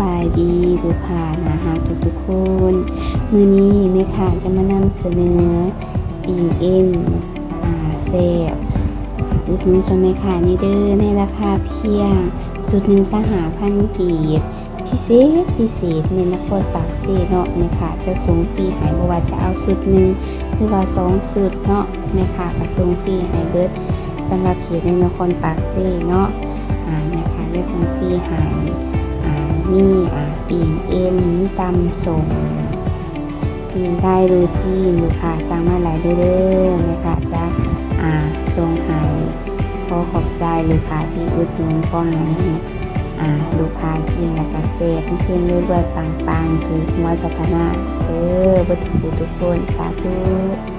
ບາຍດີລູກຄ້າໜ້າຮັກທຸກໆຄົນ. ມື້ນີ້ແມ່ຄ້າຈະມານຳສະເໜີປີ້ງເອັນ ອາ ແຊບ ອຸດໜູນຊ່ອຍແມ່ຄ້ານີ້ເດີ ໃນລາຄາພຽງຊຸດໜຶ່ງຊາວຫ້າພັນກີບ. ພິເສດ ພິເສດແມ່ນນະຄອນປາກເຊເນາະ ແມ່ຄ້າຈະສົ່ງຟຣີໃຫ້ ບໍ່ວ່າຈະເອົາຊຸດໜຶ່ງ ຫຼືວ່າສອງຊຸດເນາະ ແມ່ຄ້າກໍສົ່ງຟຣີໃຫ້ເບິດ. ສຳລັບເຂດໃນນະຄອນປາກເຊເນາະ ອາ ແມ່ຄ້າຈະສົ່ງຟຣີໃຫ້ ອາ ມີ ອາ ປີ້ງເອັນ ມີຕຳສົ້ມ ປີ້ງໄກ່ ລູຊີ້ນ ລູກຄ້າສັ່ງມາຫຼາຍເດີ ແມ່ຄ້າຈະ ອາ ສົ່ງໃຫ້. ຂໍຂອບໃຈລູກຄ້າທີ່ອຸດໜູນ ຂໍໃຫ້ ອາ ລູກຄ້າກິນແລ້ວກະແຊບ ເຮັງໆ ລວຍໆ ປັງໆ ຖືກຫວຍພັດທະນາເດີ ເບິດທຸກຜູ້ທຸກຄົນ ສາທຸ.